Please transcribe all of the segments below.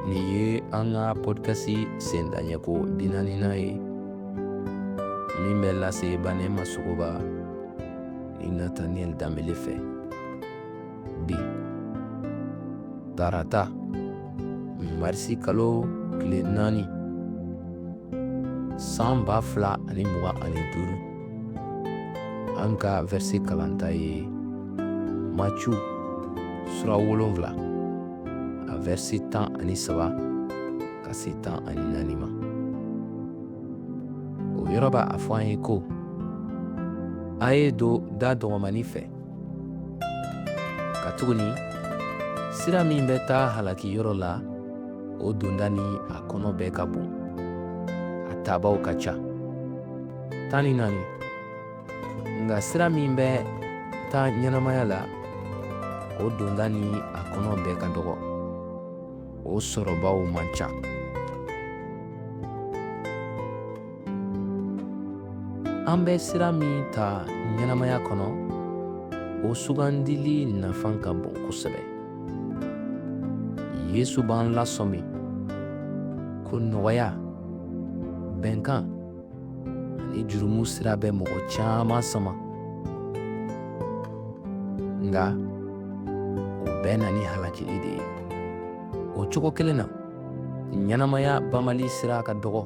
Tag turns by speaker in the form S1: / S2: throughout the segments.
S1: Nin ye an ka podcast sendaɲɛko 40nan ye min bɛ lase Banɛma Sogoba ni Nathaniel Danbele fɛ. Bi tarata marisi kalo tile 4 san 2025, an ka verset kalanta ye Matthieu sura 7 a verset 13 ka se 14 ma. O yɔrɔ b'a a fɔ an ye ko a ye don da dɔgɔmani fɛ, katuguni sira min bɛ taa halaki yɔrɔ la, o donda ni a kɔnɔ bɛɛ ka bon, a tabaw ka ca. 14. Nka sira min bɛ taa ɲɛnamaya la, o donda ni a kɔnɔ bɛɛ ka dɔgɔ, o sɔrɔbaw man ca. An bɛ sira min ta ɲɛnamaya kɔnɔ, o sugandili nafa ka bon kosɛbɛ. Yesu b'an lasɔmi ko nɔgɔya, bɛnkan ani jurumu sira bɛ mɔgɔ caman sama, nka o bɛɛ na ni halakili de ye. O cogo kelen na, ɲɛnamaya banbali sira ka dɔgɔ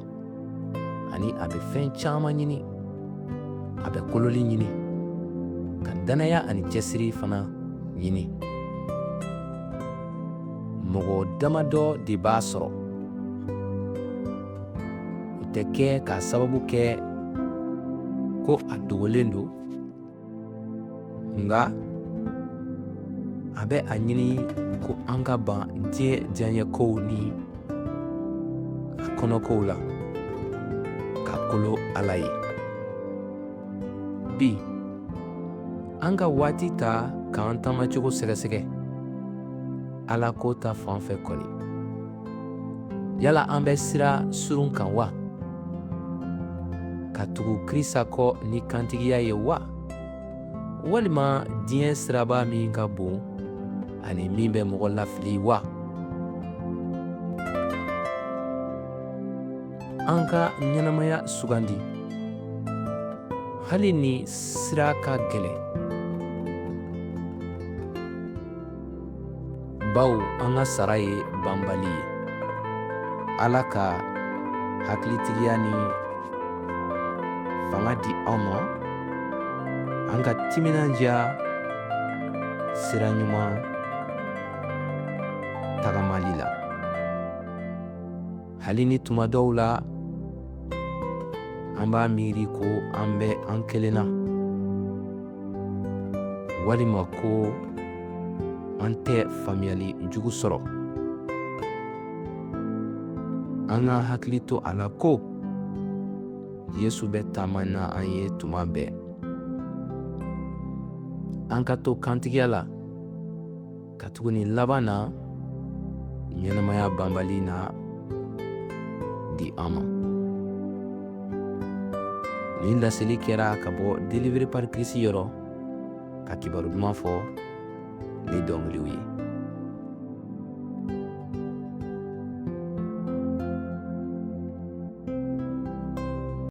S1: ani a bɛ fɛn caman ɲini. A bɛ kololi ɲini, ka dannaya ani cɛsiri fana ɲini. Mɔgɔ damadɔ de b'a sɔrɔ. O tɛ kɛ k'a sababu kɛ ko a dogolen don, nka a bɛ a ɲini ko an ka ban diɲɛ diyaɲɛkow ni a kɔnɔkow la ka kolo Ala ye. Bi, an ka waati ta k'an taamacogo sɛgɛsɛgɛ Ala ko ta fan fɛ kɔni. Yala an bɛ sira surun kan wa? Ka tugu Krista kɔ ni kantigiya ye wa? Walima diɲɛ siraba min ka bon ani min bɛ mɔgɔ lafili wa? An ka ɲɛnamaya sugandi hali ni sira ka gɛlɛn, bawo an ka sara ye banbali ye. Ala ka hakilitigiya ni fanga di anw ma an ka timinandiya sira ɲuman tagamali la, hali ni tuma dɔw la an b'a miiri ko an bɛ an kelen na, walima ko an tɛ faamuyali jugu sɔrɔ. An ka hakili to a la ko Yesu bɛ taama na an ye tuma bɛɛ. An ka to kantigiya la, katuguni laban na ɲɛnamaya banbali na di an ma. Nin laseli kɛra ka bɔ Délivré par Christ yɔrɔ, ka kibaru duman fɔ ni dɔnkiliw ye.